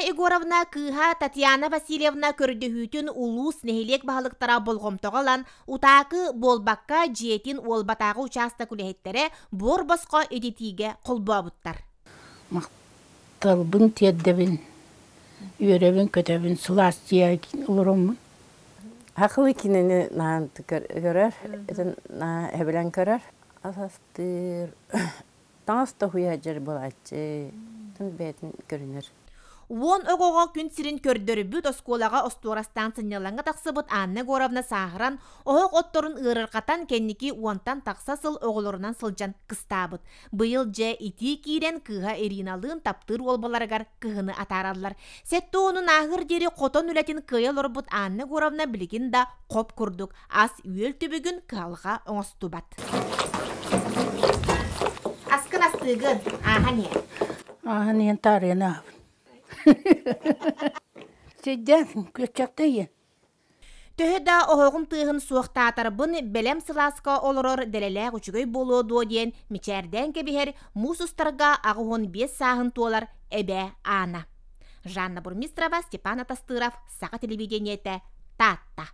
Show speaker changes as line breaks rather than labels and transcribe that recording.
Егоровна кыыһа Татьяна Васильевна көрдөһүүтүн улуус, нэһилиэк баһылыктара болҕомтоҕо ылан, утаакы буолбакка дьиэтин Уолбатааҕы учаастак үлэһиттэрэ буор босхо ититиигэ холбообуттар.
Махталбын тиэрдэбин, үөрэбин-көтөбүн, сылаас дьиэ олороммун.
Хахылы кинини наан көрөр, эбилэн көрөр. Асастыыр, таҥас да уһуйа буолааччы, бэйэтин көрүнэр.
Уон оҕоҕо күн сирин көрдөрбүт оскуолаҕа остуорастаан сынньалаҥҥа тахсыбыт Анна Егоровна сааһыран, оһох отторун ыарырҕатан кэнники уонтан тахса сыл оҕолорунан сылдьан кыстаабыт. Быйыл дьэ итии киирэн кыыһа Ириналыын таптыыр уолбаларыгар кыһыны атаараллар. Сэттэ уонун ааһыар диэри хотон үлэтин кыайа олорбут Анна Егоровна билигин да хоп курдук ас-үөл түбүгүн кыһалҕа оҥостубат. Аскын астыыгын, ааһан иһэн.
Ааһан иһэн таарыйан ааһабын. Сиддэ, күөччэхтэ ийэн.
Төһө да оһоҕум тыаһын суохтаатарбын бэлэм сылааска олорор дэлэлээх үчүгэй буолуо дуо диэн мичээрдээн кэбиһэр муус устарга 85 сааһын туолар эбээ Аана. Жанна Бурмистрова, Степан Атастыров, Саха телевидениетэ, Таатта.